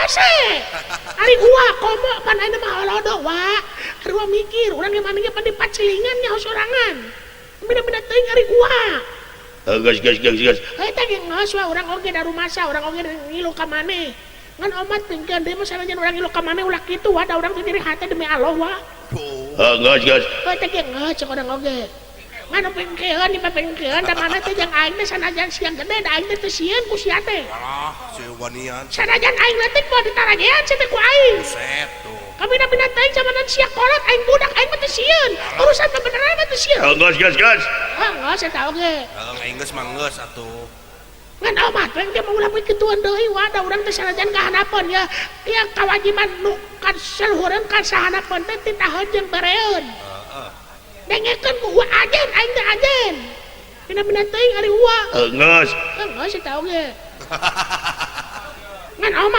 hese. Ari uwa komo pan ayeuna mah holodo wa. Ari uwa mikir urang ge maneh ge pan dipacilingan nyaho sorangan. Beda-beda teuing ari uwa. Geus geus geus geus. Eta ge geus wa urang oge da rumasa urang oge ngilu ka maneh. Ngan omat pingkeun deui mah sanajan urang ngilu ka maneh ulah kitu wa da urang teh nyeri hate demi Allah wa. Geus geus. Eta ge geus cek urang oge. Ngan pingkeun dipapingkeun da maneh teh jeung aing teh sanajan siang gede da aing teh teu sieun ku sia teh. Alah, si wanian. Sanajan aing leutik moal ditarajean sia teh ku aing. Buset tuh. Kabina-bina teuing samanan sia kolot aing budak aing mah teu sieun. Urusan bebeneran mah teu sieun. Geus geus geus. Ah, geus eta oge. Heeh, aing geus mah geus atuh. Ngan omat we ge mah ulah kituan deui wa da urang teh sanajan ka handapeun ya. Ya kawajiban nu ka saluhureun ka sahanapeun teh titaheun jeung bereun. Heeh. Dengekeun ku uwa ajen aing teh ajen. Bina-bina teuing ari uwa. Geus. Geus eta oge. Ngan omat